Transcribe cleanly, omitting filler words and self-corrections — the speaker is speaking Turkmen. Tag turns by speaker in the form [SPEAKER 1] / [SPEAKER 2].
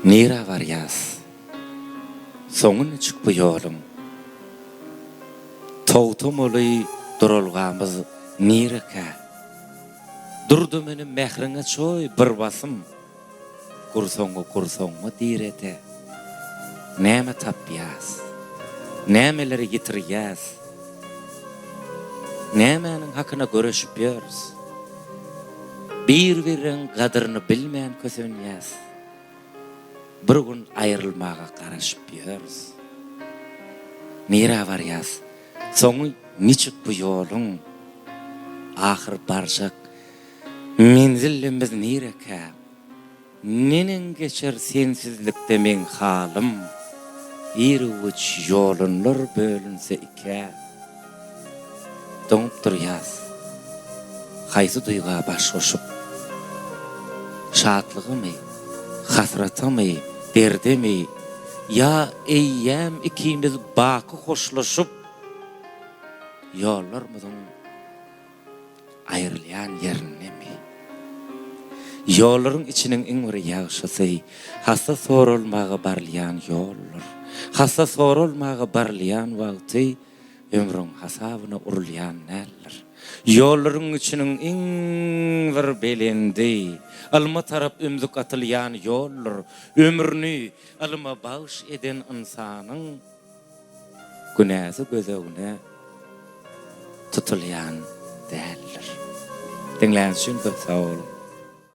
[SPEAKER 1] Nirä barýas? Soňy niçik bu ýoluň? Togtamaly duralgamyz nirekä? Dur-da meni mähriňe çoý bir basym, Gursagyňy gursagyma direde. Näme tapýas? Nämeleri ýitirýäs? Nämäniň hakyna göreşip ýörüs? Bir-biriň gadyryny bilmän kösenýäs. Bir gün aýrylmaga garaşyp ýörüs. Nirä barýas? Soňy niçik bu ýoluň? Ahyr barjak menzillemiz nirekä? Neneň geçer sensizlikde meň halym, Iru-giç ýolunlar bölünse ikä. Doňup durýas, haýsy duýga baş goşup. Şatlygamy, hasratamy, derdemi, Ýa eýýäm ikimiz baky hoşlaşyp, Ýollarmyzyň Aýrylýan ýerindemi? Ýollaryň içiniň iň bir ýagşysy, hassa soralmaga barylýan ýoldur. Hassa soralmaga barylýan wagty ömrüň hasabyna urulýan däldir. Ýollaryň içiniň iň bir belendi, ylma tarap ümzük atylýan ýoldur. Ömrüni ylyma bagyş eden ynsanyň Günäsi gözegine tutulýan däldir. Diňläniz üçin köp sag boluň.